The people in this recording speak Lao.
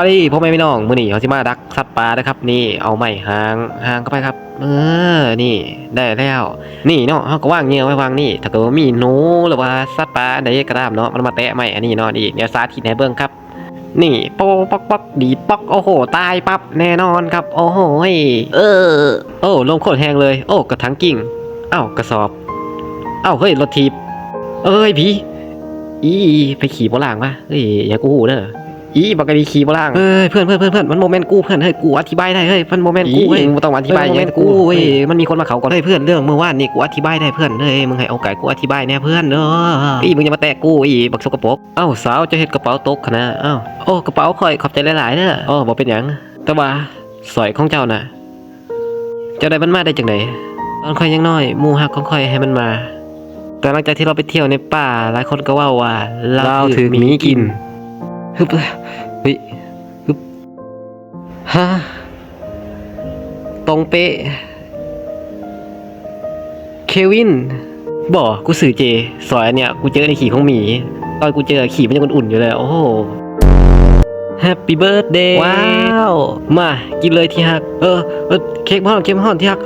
ປາດີ ພໍ່ແມ່ພີ່ນ້ອງ ມື້ນີ້ເຮົາຊິມາດັກສັດປ່າເດີຄັບ. ນີ້ ເອົາໄມ້ຫາງ ຫາງເຂົ້າໄປຄັບ. ເອີ ນີ້ ໄດ້ແລ້ວ. ນີ້ເນາະ ເຮົາກໍວາງເຫຍື່ອໄວ້ຫວ່າງນີ້. ຖ້າເກີດວ່າມີໜູ ຫຼືວ່າສັດປ່າອັນໃດກໍຕາມເນາະ ມັນມາແຕະໄມ້ອັນນີ້ເນາະ. ນີ້ ດຽວສາທິດໃຫ້ເບິ່ງຄັບ. ນີ້ ໂປະ ປອກ ປອກ ດີດ ປອກ. ໂອ້ໂຫ ຕາຍປັບແນ່ນອນຄັບ. ໂອ້ໂຫ ເອີ ໂອ້ ລົມໂຄດແຮງເລີຍ. ໂອ້ ກະຖັງກິ້ງ. ອ້າວ ກະສອບ. ອ້າວ ເຮີ້ຍ ລົດຖີບ. ເອີຍ ຜີ ອີ ໄປຂີ້ບໍ່ລ້າງວະ. ເອີຍ ຢ່າກູຮູ້ເດີ. ອີ ບັກກະດີຂີ້ບໍ່ລ້າງ. ເອີຍ ເພື່ອນ ເພື່ອນ ເພື່ອນ ເພື່ອນ ມັນບໍ່ແມ່ນກູເພື່ອນເຮີ້ຍ. ມັນບໍ່ແມ່ນກູເຮີ້ຍ. ເພື່ອນ ບໍ່ຕ້ອງມາອະທິບາຍໃຫ້ ມັນບໍ່ແມ່ນກູເຮີ້ຍ. ມັນມີຄົນມາເຂົ້າກ່ອນເຮີ້ຍ ເພື່ອນ. ເມື່ອວານນີ້ກູອະທິບາຍໄດ້ເພື່ອນເຮີ້ຍ. ມຶງໃຫ້ໂອກາດກູອະທິບາຍແດ່ເພື່ອນເອີຍ. ອີ ມຶງຢ່າມາແຕະກູອີ ບັກສົກກະປົກ. ເອົ້າ ສາວ ເຈົ້າເຮັດກະເປົາຕົກຫັ້ນນະ. ເອົ້າ ໂອ້ ກະເປົາຂ້ອຍ ຂອບໃຈຫຼາຍໆເດີ. ອໍ ບໍ່ເປັນຫຍັງ. ແຕ່ວ່າ ສ້ອຍຂອງເຈົ້ານະ ເຈົ້າໄດ້ມັນມາໄດ້ຈັ່ງໃດ? ຕອນຂ້ອຍຍັງນ້ອຍ ໝູ່ຮັກຂອງຂ້ອຍໃຫ້ມັນມາ. ແຕ່ຫຼັງຈາກທີ່ລາວໄປທ່ຽວໃນປ່າ ຫຼາຍຄົນກໍເວົ້າວ່າລາວຖືກໝີກິນ. ຮຶບ ເຮີ້ຍ ຮຶບ ຮະ ຕົງເປະ. ເຄວິນ. ບໍ່ ກູຊື່ເຈ. ສ້ອຍອັນເນີ້ຍ ກູເຈີໃນຂີ້ຂອງໝີ. ຕອນກູເຈີ ຂີ້ມັນຍັງອຸ່ນໆຢູ່ເລີຍ. ໂອ້ໂຫ Happy birthday. ວ້າວ ມາກິນເລີຍທີ່ຮັກ. ເອີ ເອີ ເຄັກມັນຮ້ອນ ເຄັກມັນຮ້ອນທີ່ຮັກ.